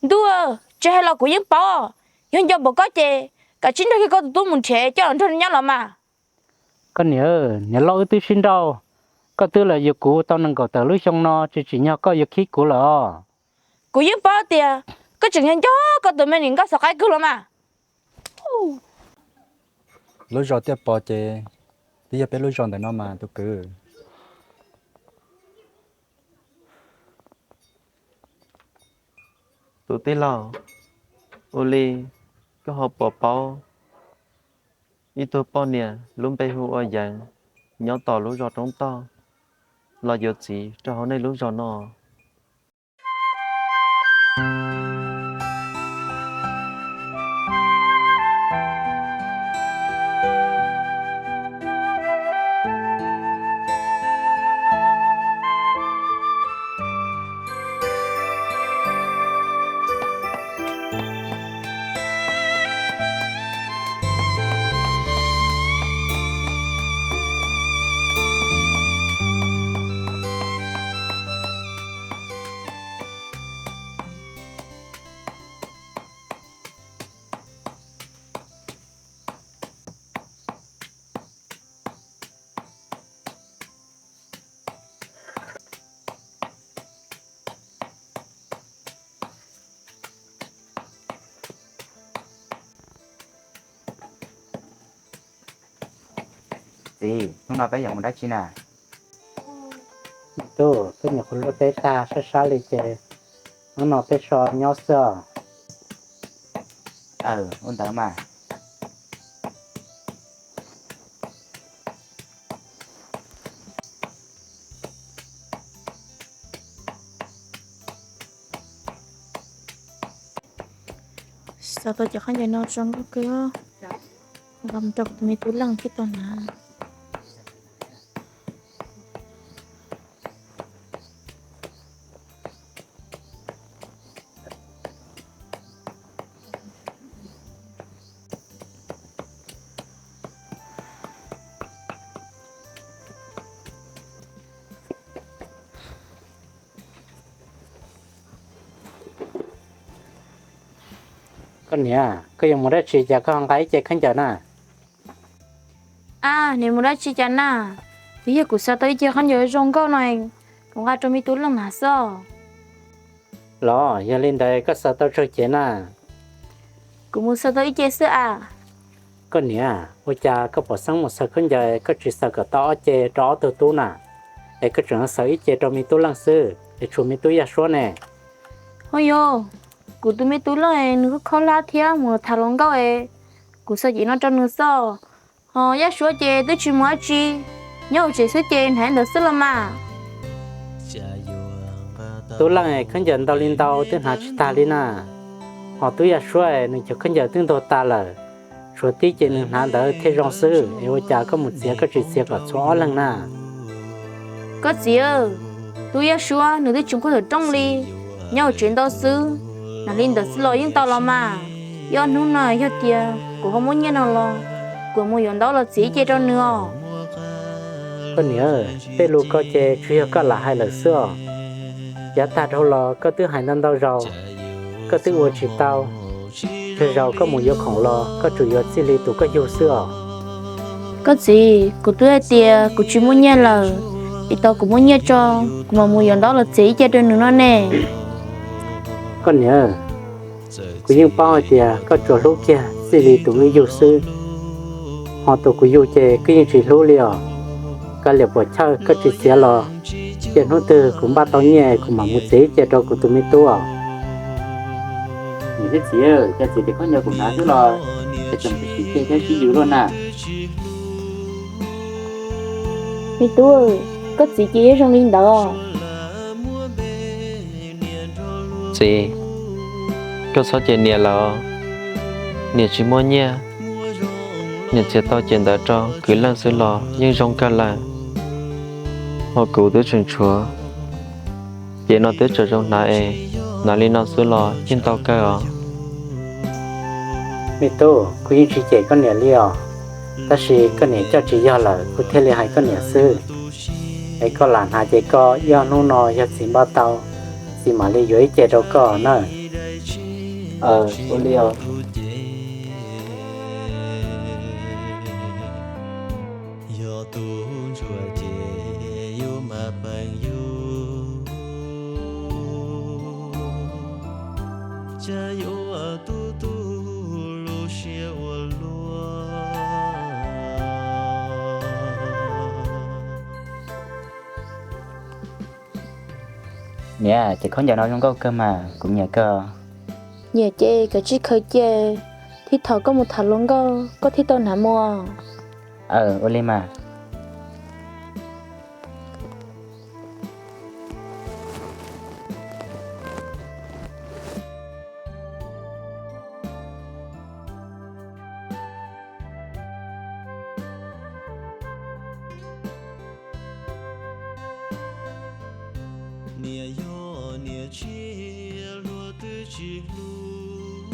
Ntuj, tsis hais los kuv yeej paub, yog nco npaum koj ces kav tsij nrog kiag koj tus tub mus nrhiav coj los nrog nws nyob los mas. Koj niam, niam loj wb twb sib nrauj, koj twb los yuav kuv tau nees nkaum tawm lub xyoo no tsis tsim nyog koj yuav khib kuv lawm os. Kuv yeej paub tias koj tseem nco koj tus me niam nkauj xov qaib kawg los mas. Lub zos Tiaj Pov ces twb yog peb lub zos ntawm no mas tus kwv. Tus tij laug, ua li koj ho puas paub ib tug poj niam lub npe hu ua Yeev, nyob tom lub zos Roob Toj, los yuav txiv rau hauv nej lub zos no? Txiv, hnub no peb yuav mus dab tsi na? Tub, peb nyuam qhuav luaj teb tag sab sab li ces hnub no peb so nyob xwb os. Aw, ua ntawd mas. Xav tau cov khaub ncaws no zoo nkauj kawg, nqa mus rau kuv tus me tub Leej thiaj tau hnav. Koj niam, koj yuav mus dab tsi cas koj ho nqa ib ce khaub ncaws na? A, niam mus dab tsi cas na? Twb yog kuv xav tau ib ce khaub ncaws zoo nkauj no, kuv nqa rau me tub Leej hnav xwb. Los yog li ntawd koj xav tau tsawg cev na? Kuv mus xav tau ib ce xwb as. Koj niam, ua cas koj pom xeeb mus xaws khaub ncaws koj tsis xaws kom tau ob ce rau ob tug tub na, es koj tseem xaws ib ce rau me tub Leej xwb es tshuav me tub Yaj Suab ne? Ho yog, kuv tus me tub Leej nws kuj khaub hlab thiab mus tham hluas nkauj es kuv xaws cev no rau nws xwb. Ho Yaj Suab ces twb tsis mus dab tsi, nyob hauv tsev xwb ces hnav ntawd xwb los mas. Tub Leej khaub ncaws ntau li ntau twb hnav tsis tag li na, ho tub Yaj Suab nws cov khaub ncaws twb ntuag tas lawm, tshuav tib ce nws hnav ntawd thiaj zoo xwb es ua cas koj mus txiav koj tsis txiav kom txhua ob leeg na? Koj txiv, tub Yaj Suab nws twb tsis nquag thaum rooj li, nyob hauv tsev ntau xwb, hnav li ntawd xwb los yeej tau los mas. Ib ob hnub no yog tias kuv ho muaj nyiaj no los kuv mus yuav ntaub los txiav ib ce rau nws os. Koj niam, tej lus ko ces tsuas yog koj lam hais lawm xwb os. Yav tag dhau los koj twb hais ntau ntau zaus, koj twb ua tsis tau. Tsawg zaus koj mus yuav khoom los koj tsuas yuav txij li tus koj yug xwb os. Koj txiv, kuv twb hais tias kuv tsis muaj nyiaj lawm, es tau kuv muaj nyiaj tso, kuv mam mus yuav ntaub los txiav ib ce rau nws no ne. Koj niam, kuv yeej paub hais tias koj tsuas hlub kiag txij li tus wb yug xwb, ho tus kuv yug ces koj yeej tsis hlub li os. Kav liam puam chawj koj tsis txiav los, cia hnub twg kuv npaj tau nyiaj kuv mam mus txiav ib ce rau kuv tus me tub os. Niam thiab txiv, cas txiv tes khaub ncaws kuv hnav xwb los es tseem tsis txiav thiab sib yws luaj na? Me tub, koj txiv ces yeej zoo li ntawd. Txiv, koj txhob cem niam lawm, niam tsis muaj nyiaj, niam txiav tau cem ntawd rau kwv Leej xwb los yeej zoo kawg lawm. Ho kuv twb tseem tshuav, ces no twb tseem zoo hnav es, hnav li no xwb los yeej tau kawg os. Me tub, kuv yeej tsis cem koj niam li os, tab sis koj niam coj tsis yog lawm kuv thiaj li hais koj niam xwb. Es koj lam hnav ces koj ib ob hnub no yog txiv npaj tau, txiv mam li yuav ib ce rau koj nawb. Ua li os. Yog tus ntsuag ces yuav mas peem yug, cas yuav tu tu lub siab ua luaj. Niam, ces khaub ncaws no zoo nkauj kawg mas, kuv nyiam kawg. Nyiam ces kav tsij khaws cia, thiab thaum koj mus tham hluas nkauj koj thiaj tau hnav mus. Aw, ua li mas. Niam yog niam tsiaj hluas twb tsis hlub,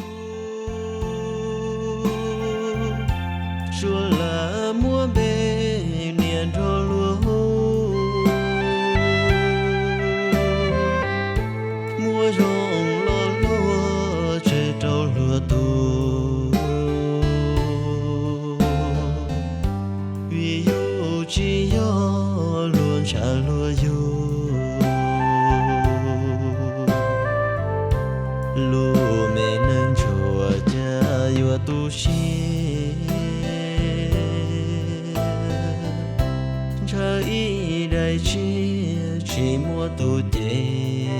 tsuas lam muab npe niam nrog luag hu. Muaj zoo los luag tseg rau luag tus, vim yus tsis yog luag ntshav luag yug. Lub me neej ntsuag cas yuav tu siab, ntshaw ib daim tsiaj tsis muaj tus cem.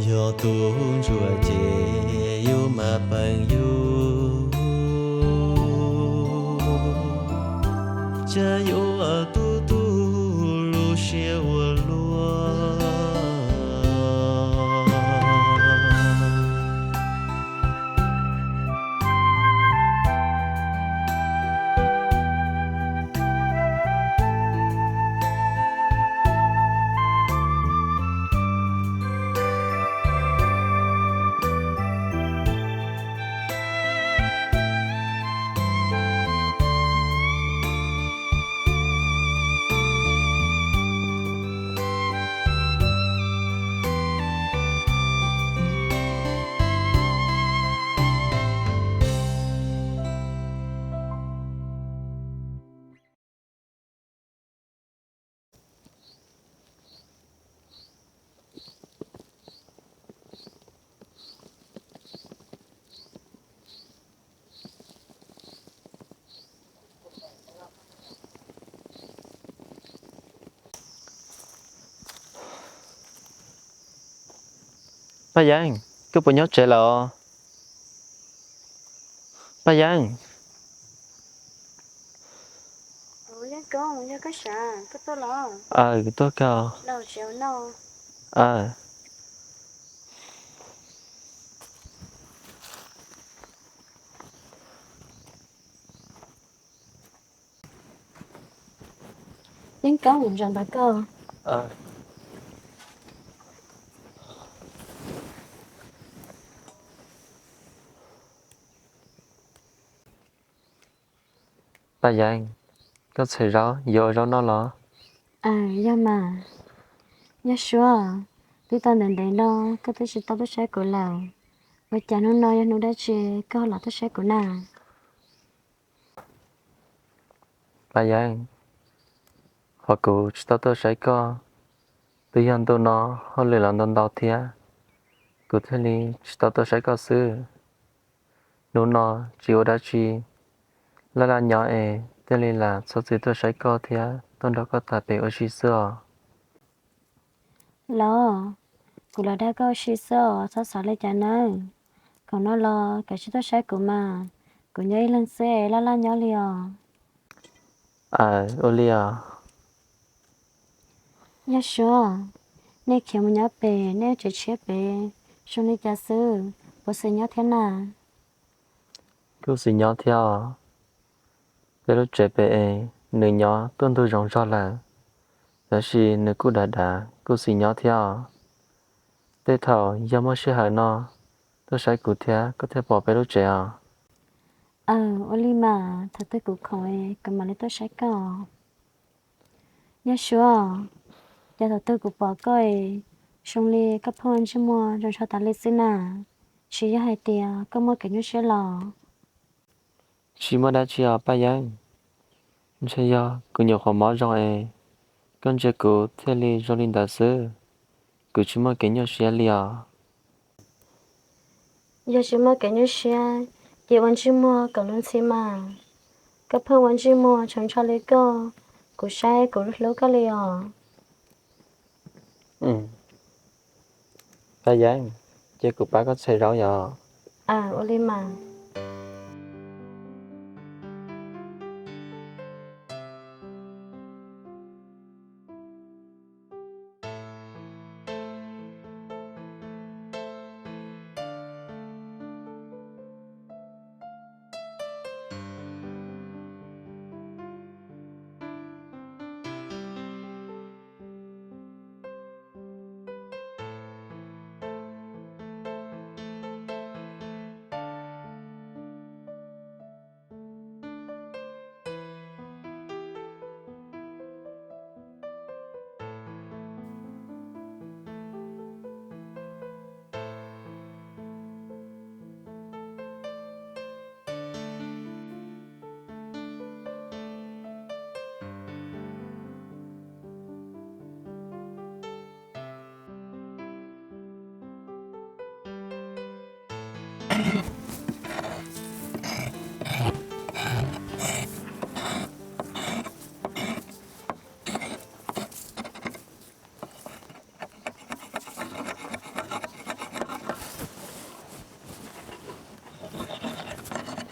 Yog tus ntsuag ces yuav mas peem yug, cas yuav tu tu lub siab ua luaj. Paj Yeeb, koj puas nyob tsev lawm? Paj Yeeb. Aw, kuv tuaj kawg. Yeeb Koob, zaum ntawd koj. Paj Yeeb, koj txhais zaub yuav ua zaub noj los? Aw, yog mas. Yog Suab, twb tau ntev ntev no koj twb tsis tau tuaj saib kuv lawm, ua cas hnub no yog hnub dab tsi koj ho los tuaj saib kuv na? Paj Yeeb, qhov kuv tsis tau tuaj saib koj, twb yog ntu no hauj lwm los ntau ntau thiab, kuv thiaj li tsis tau tuaj saib koj xwb. Hnub no tsis ua dab tsi, laj laj nyob es thiaj li lam txhob txwm tuaj saib koj thiab tuaj nrog koj tham pem ua si xwb os. Los, kuv los dag koj ua si xwb os, txhob xav li cas nawb. Thaum no los kav tsij tuaj saib kuv mas, kuv nyob ib leeg xwb es laj laj nyob li os. Aw, ua li os. Yog Suab, nej khiav mus nyob pem nej lub tsev tshiab pem zoo li cas xwb, puas xis nyob thiab na? Kuj xis nyob thiab os. Peb lub tsev pem es nws nyob tuaj ntug zoov zog lawm, tab sis nws kuj dav dav kuj xis nyob thiab os. Tej thaum yog muaj sij hawm no tuaj saib kuv thiab koj thiaj pom peb lub tsev os. Aw, ua li mas, thaum twg kuv khoom es kuv mam li tuaj saib koj. Yog Suab, cas thaum twg kuv pom koj es Zoo li koj pheej ua ntsej muag zoo ntsho tas li xwb na, tsis yog hais tias koj muaj kev nyuaj siab los? Tsis muaj dab tsi os Paj Yeeb, ntshe yog kuv nyuam qhuav mob zoo es koj ntsia kuv thiaj li zoo li ntawd xwb, kuv tsis muaj kev nyuaj siab li os. Yog tsis muaj kev nyuaj siab ces ua ntsej muag kom luag ntxhi mas. Koj pheej ua ntsej muag tshov ntsho li koj, kuv saib kuv hlub koj li os. Paj Yeeb, cia kuv pab koj txhais zaub yos. Ua li mas.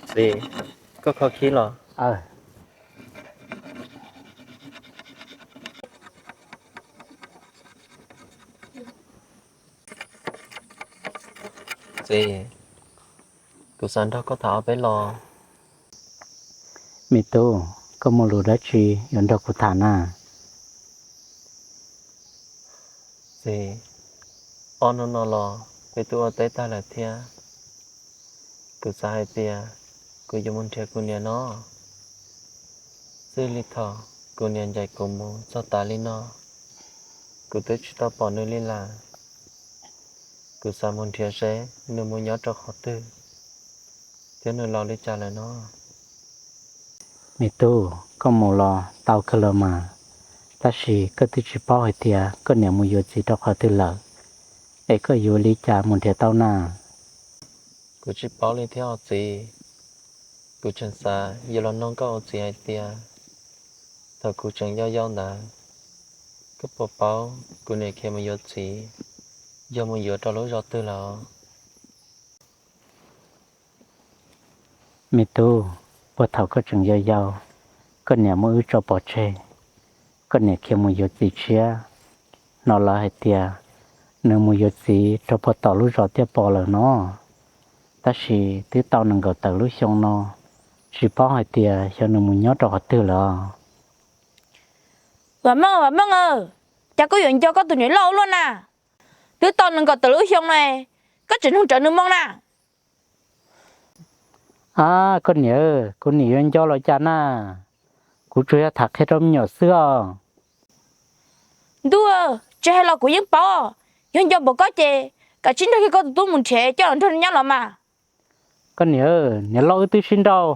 Txiv, koj kho khib los? Txiv, kuv xav nrog koj tham ob peb lo. Me tub, koj muaj lus dab tsi yuav nrog kuv tham na? Txiv, ob hnub no los peb twb ua teb tag lawm thiab. Kuv xav hais tias kuv yuav mus nrhiav kuv niam no. Txij li thaum kuv niam ncaim kuv mus txog tas li no, kuv twb tsis tau pom nws li lawm. Kuv xav mus nrhiav seb nws mus nyob rau qhov twg, thiab nws los li cas lawm no. Me tub, koj mus los tau kawg los mas, tab sis koj twb tsis paub hais tias koj niam mus yuav txiv rau qhov twg lawm, es koj yuav li cas mus nrhiav tau na? Kuv tsis paub li thiab os txiv. Kuv tseem xav yuav los noog koj ua txiv hais tias, thaum kuv tseem yau yau ntawd, koj puas paub kuv niam khiav mus yuav txiv, yog mus yuav rau lub zos twg lawm? Me tub, puag thaum koj tseem yau yau, koj niam muab wb tso pov tseg, koj niam khiav mus yuav txiv tshiab. Hnov lawv hais tias nws mus yuav txiv rau puag tom lub zos Tiaj Pov lawm no, tab sis twb tau nees nkaum tawm lub xyoo no, tsis paub hais tias xyov nws mus nyob rau qhov twg lawm. Vam Meej, Vam Meej, cas koj yuav nco koj tus niam loj ua luaj na? Twb tau nees nkaum tawm lub xyoo no, koj tseem nug rawv nws moo na? A, koj niam, kuv niam yuav nco los cas na? Kuv tsuas yog tham qhia rau me nyuam xwb os. Ntuj, tsis hais los kuv yeej paub, yog nco npaum koj ces kav tsij nrog kiag koj tus tub mus nrhiav coj los nrog nyob los mas. Koj niam, niam loj wb twb sib nrauj,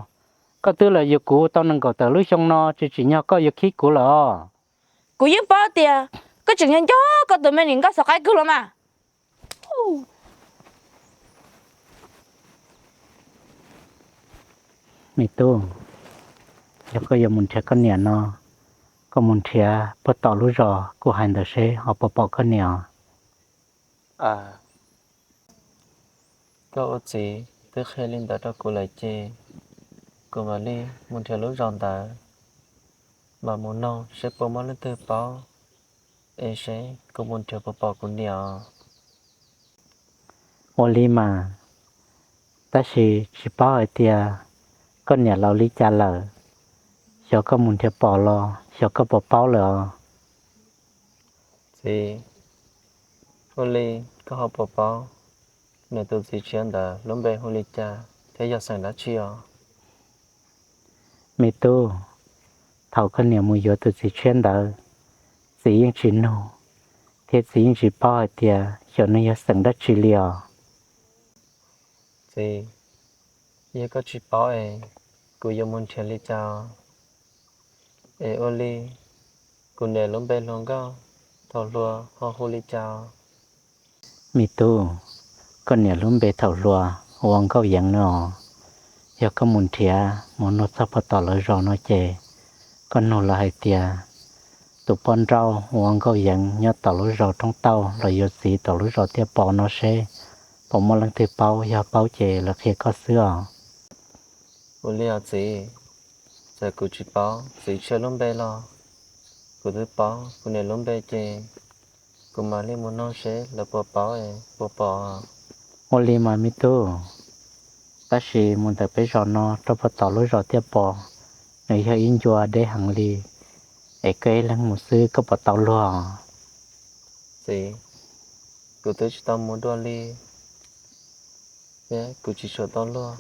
koj twb los yuav kuv tau nees nkaum tawm lub xyoo no tsis tsim nyog koj yuav khib kuv lawm os. Kuv yeej paub tias koj tseem yog nco koj tus me niam nkauj xov qaib kawg los mas. Me tub, yog koj yuav mus nrhiav koj niam no, koj mus nrhiav puag tom lub zos kuv hais ntawd seb ho puas pom koj niam os. Koj ua txiv twb qhia li ntawd rau kuv lawm ces kuv mam li mus nrhiav lub zos ntawd, mam mus noog seb puas muaj leej twg paub, es seb kuv mus nrhiav puas pom kuv niam os. Ua li mas, tab sis tsis paub hais tias koj niam laus li cas lawm, xyov koj mus nrhiav pom los xyov koj puas paub lawm os. Txiv, ua li koj ho puas paub nws tus txiv tshiab ntawd lub npe hu li cas thiab yog xeem dab tsi os? Me tub, thaum koj niam mus yuav tus txiv tshiab ntawd, txiv yeej tsis nug, Ces txiv yeej tsis paub hais tias xyov nws yog xeem dab tsi li os. Txiv, yog koj tsis paub es kuv yuav mus nrhiav li cas? Es ua li, kuv niam lub npe hluas nkauj thaum hluas ho hu li cas? Me tub, koj niam lub npe thaum hluas hu ua Nkauj Yeev no. Yog koj mus nrhiav mus nug txog puag tom lawv zos no ces koj nug lawv hais tias tus poj nrauj hu ua Nkauj Yeev nyob tom lub zos Roob Tauj los yuav txiv tom lub zos Tiaj Pov no seb puas muaj leej twg paub, yog paub ces lawv qhia koj xwb os. Ua li os txiv, txawm kuv tsis paub txiv tshiab lub npe los kuv twb paub kuv niam lub npe ces kuv mam li mus nug seb lawv puas paub puas pom. Ua li mas me tub, tab sis mus ntawm peb zos no rau puag tom lub zos Tiaj Pov, nws yog ib ncua deb heev li, es koj ib leeg mus xwb koj puas tau luag? Txiv, kuv twb tsis tau mus dua li, thiab kuv tsis tshua tau luag,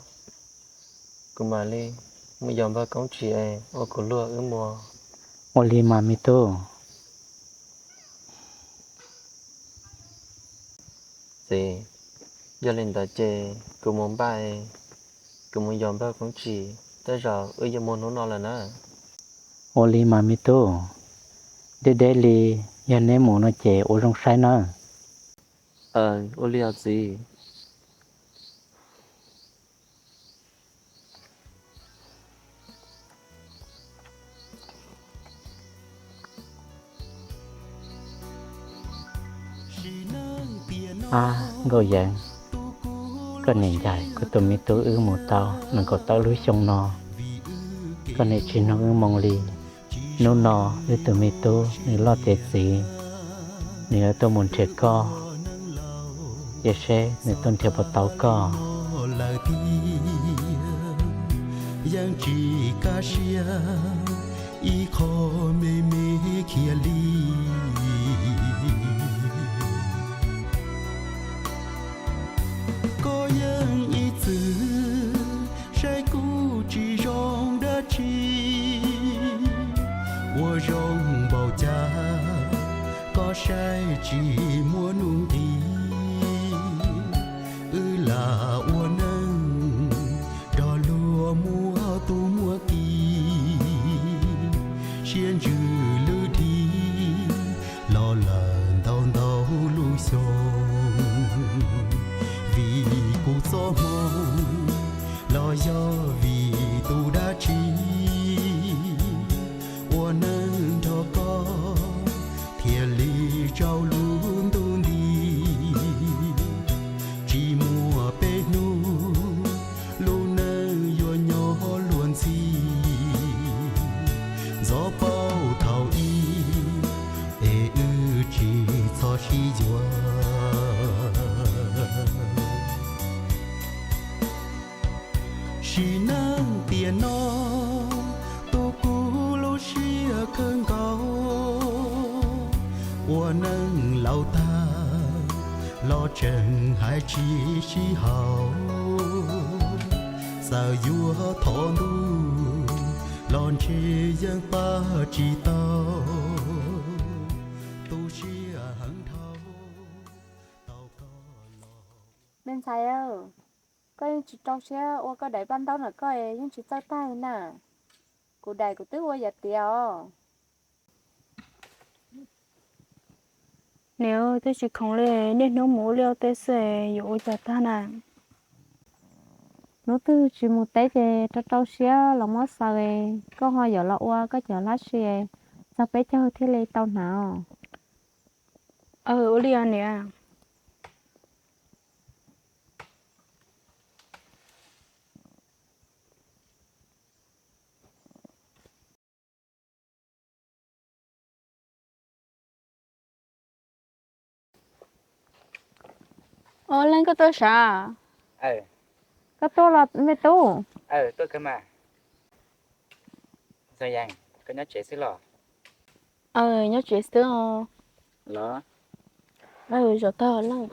kuv mam li mus yos npawg Koob Tsim es ua kuv luag wb mus. Ua li mas me tub. Txiv, yog li ntawd ces kuv mus npaj, kuv mus yos npawg Koob Tsim, tej zaum wb yuav mus hnub no lawm na. Ua li mas me tub, deb deb li, yog neb mus no ces ua zoo saib nawb. Ua li os txiv. Ab, Nkauj Yeev, koj niam ncaim kuv tus me tub wb mus tau nees nkaum tawm lub xyoo no, koj niam tsis nug wb moo li. Hnub no wb tus me tub nws loj tiav txiv, nws yuav tuaj mus nrhiav koj, cia seb nws tuaj nrhiav puas tau koj lawm thiab. Yeej tsis kaj siab ib qho me me khiav li. Koj yeej ib txwm saib kuv tsis zoo dab tsi, ua zoo npaum cas koj saib tsis muaj nuj nqis. Wb lam ua neej nrog luag muaj tub muaj ki, siab ntsws lwj dhi los lawm ntau ntau lub xyoo. Vim kuv txoj hmoo los yog vim tus dab tsi, ua neej nrog koj thiaj li tsaus lub ntuj nti. Tsis muaj peb hnub lub neej yuav nyob luag ntxhi, ntxov paub thaum ub es wb tsis txhob sib yuav. Sim neej tiam no tu kuv lub siab kawg nkaus, ua neej laus tag los tseem hais tsis sib haum. Txawm yuav thov ntuj los ntshe yeej pab tsis tau, tu siab heev dhau tau koj los. Me ntxhais, koj yeej tsis rau siab ua koj daim paj ntaub ntawm koj yeej tsis txawj tag na. Kuv daim kuv twb ua yam tiav os. Niam, twb tsis khoom li, niaj hnub mus ua liaj ua teb xwb, yuav ua cas tag na. Hnub twg tsis mus teb ces rau rau siab los muab xaws, koj ho yuav los ua koj cov lab sis, txog peb caug thiaj li tau hnav os. Aw, ua li os niam. Os, Leej, koj tuaj sav? Koj tuaj los me tub? Koj nyob tsev xwb los? Aw, nyob tsev xwb os. Los, zaum tag Leej.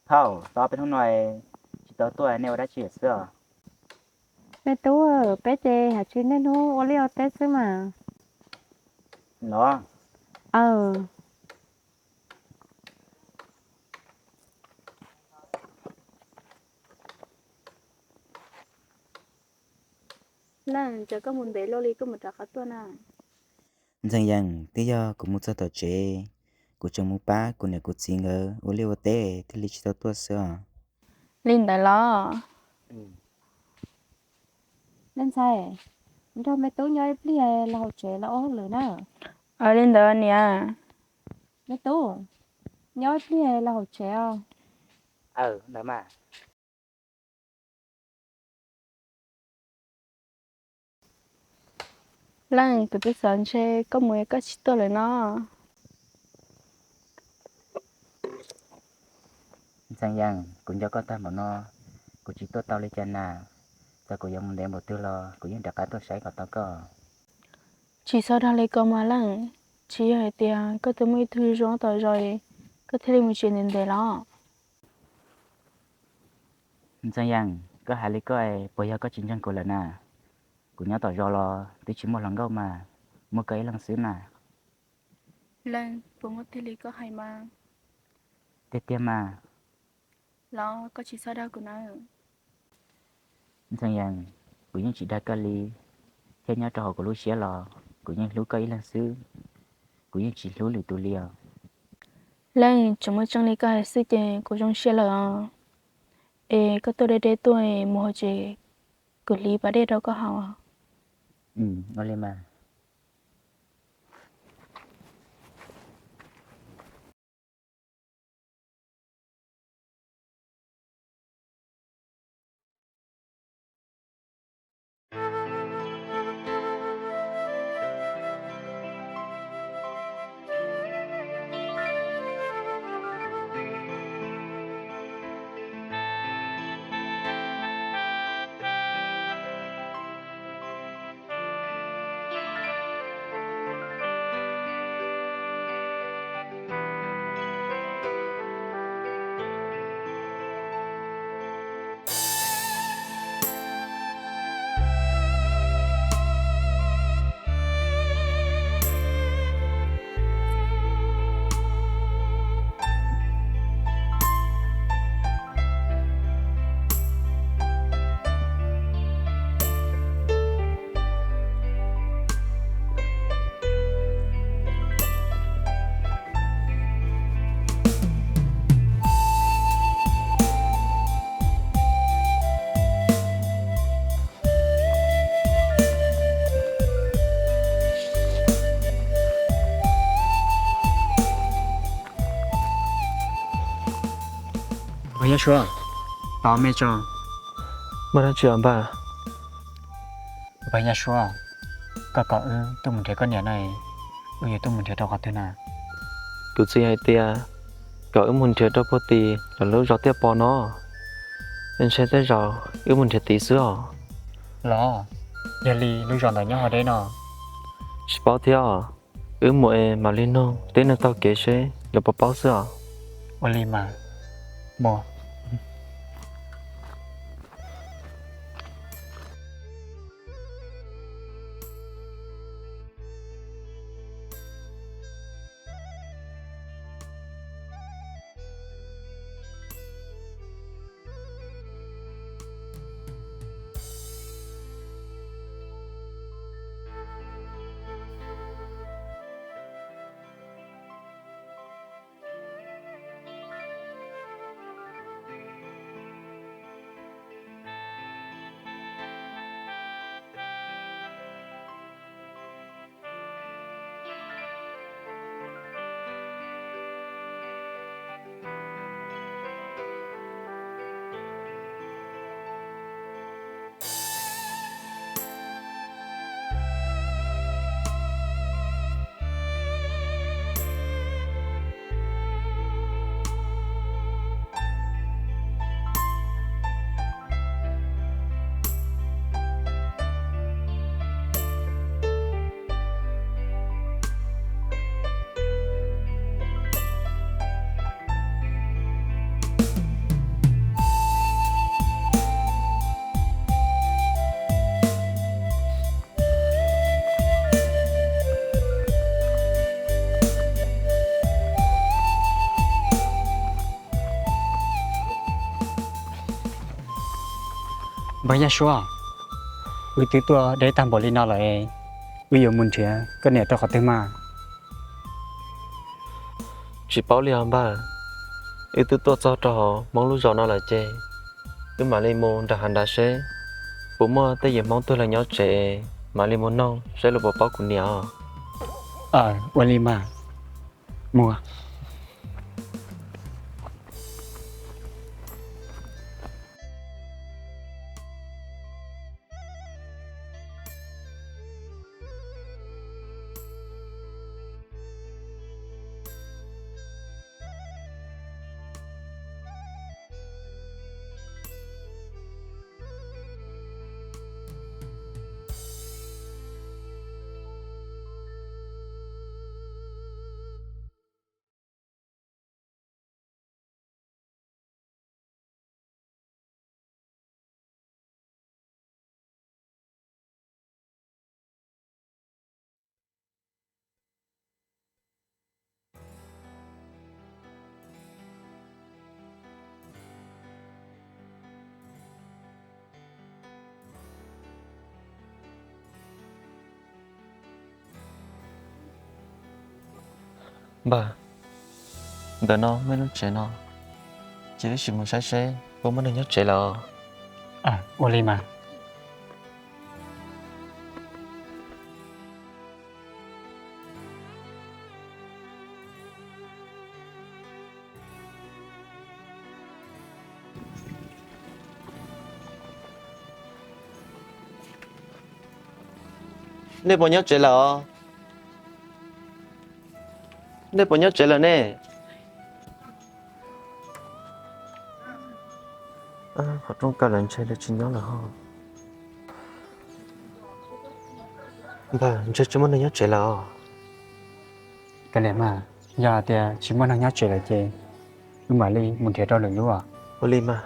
Thaum tau peb hnub no tsis tau tuaj, nej ua dab tsi xwb os? Me tub, peb ces hais tsis niaj hnub ua liaj ua teb xwb mas. No. Aw. Leej, cas koj mus ntev luaj li koj mus rov qab tuaj na? Ntxhee Yees, twb yog kuv mus txog tom tsev, kuv tseem mus pab kuv niam kuv txiv nkawd ua liaj ua teb thiaj li tsis tau tuaj xwb os. Li ntawd los? Leej ntxhais, nrog me tub nyob ib pliag los hauv tsev los ua hauj lwm na. Aw, li ntawd niam. Me tub, nyob ib pliag los hauv tsev os. Aw, ntawd mas. Leej, kuv twb xav ntshe koj mus koj tsis tuaj lawm no. Ntxhee Yees, kuv nco koj tag npaum no, kuv tsis tuaj tau li cas na. Txawm kuv yuav mus ntev npaum twg los kuv yeej rov qab tuaj saib kom tau koj. Tsis txhob dag li ko mas Leej, tsis yog hais tias koj twb muaj ib tug zoo tom zos, koj thiaj li mus tsev ntev ntev los? Ntxhee Yees, koj hais li koj puas yog koj tsis ntseeg kuv lawm na? Kuv nyob tom zos los twb tsis muaj hluas nkauj mas, muaj koj ib leeg xwb na. Leej, puas muaj tiag li koj hais mas? Tiag tiag mas. Los koj tsis txhob dag kuv na. Ntxhee Yees, kuv yeej tsis dag koj li, thiab nyob rau hauv kuv lub siab los kuv yeej hlub koj ib leeg xwb, kuv yeej tsis hlub lwm tus li os. Leej, tseem muaj tseeb li koj hais xwb ces kuv zoo siab lawm os. Es koj tuaj deb deb tuaj, mus hauv tsev, kuv hliv pas dej rau koj haus. Ua li mas. Npawg Nyob Suab, tos me tso. Muaj dab tsi os npawg? Npawg Nyob Suab, koj kom wb tuaj mus nrhiav koj niam no, wb yuav tuaj mus nrhiav rau qhov twg na? Kuv txiv hais tias kom wb mus nrhiav rau puag tim lawv lub zos Tiaj Pov no. Ntshe tej zaum wb mus nrhiav tid xwb os. Los, yog li lub zos ntawd nyob hauv deb no? Tsis paub thiab os. Wb mus es mam li nug tib neeg taug kev seb lawv puas paub xwb os. Ua li mas, mus. Yaj Suab, wb twb tuaj deb tag npaum li no lawm, wb yuav mus nrhiav koj niam rau qhov twg mas? Tsis paub li os npawg, wb twb tuaj txog rau hauv Hmoob lub zos no lawm ces wb mam li mus nram hav nrad seb puas muaj tej yim Hmoob twg los nyob tsev, mam li mus noog seb luag puas paub kuv niam os. Ua li mas, mus. Npawg, ntawm no muaj lub tsev no, cia wb sim mus saib seb puas muaj neeg nyob tsev lawm. Ua li mas. Nej puas nyob tsev lawm os? Nej puas nyob tsev lawm ne? Qhov rooj kaw lawm ntshe lawv tsis nyob lawm ho. Npawg, ntshe tsis muaj neeg nyob tsev lawm os. Kav liam mas, yog hais tias tsis muaj neeg nyob tsev lawm ces wb mam li mus nrhiav rau lwm lub os. Ua li mas.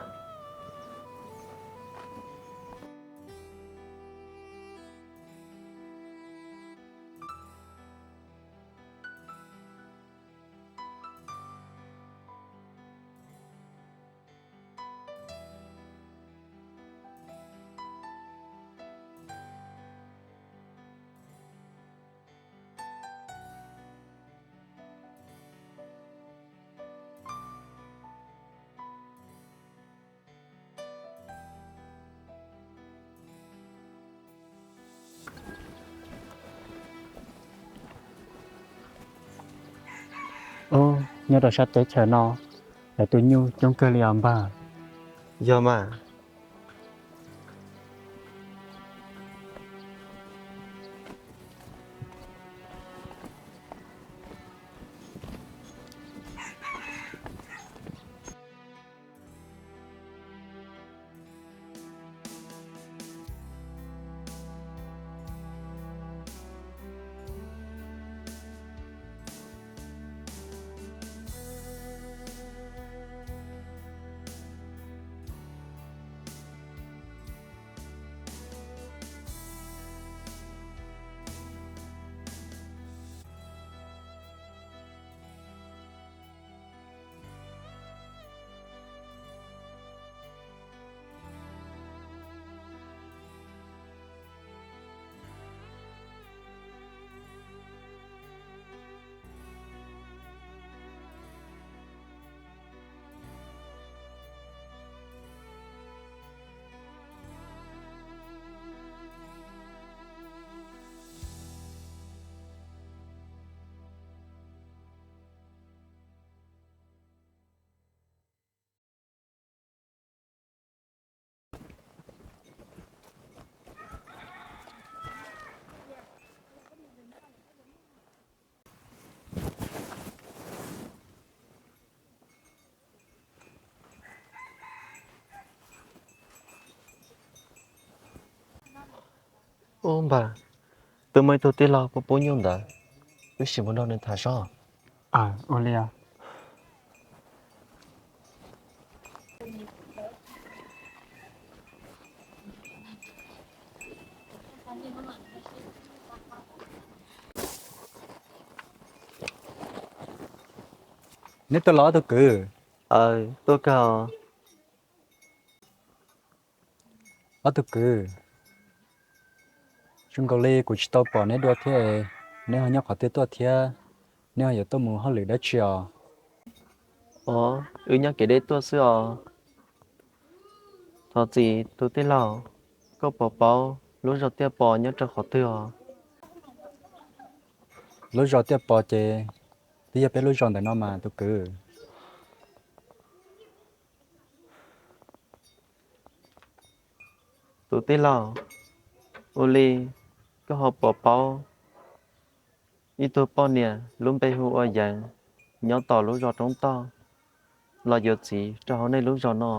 Nyob rau sab teb chaws no, lawv tus nyuj coob kawg li os npawg. Yog mas. Ub npawg, twb muaj ib tug tij laug pub pub nyuj ntawd, wb sim mus nrog nws tham sob. Ua li os. Neb tuaj los tus kwv? Tuaj kawg. Ob tug kwv, zoo nkaus li kuv tsis tau pom neb dua thiab, neb ho nyob qhov twg tuaj thiab? Neb ho yuav tuaj mus hauj lwm dab tsi os? Os, wb nyob kev deb tuaj xwb os. Thov txim tus tij laug, koj puas paub lub zos Tiaj Pos nyob rau qhov twg os? Lub zos Tiaj Pos ces twb yog peb lub zos ntawm no mas tus kwv. Tus tij laug, ua li koj ho puas paub ib tug poj niam lub npe hu ua Yeev, nyob tom lub zos Roob Toj, los yuav txiv rau hauv nej lub zos no?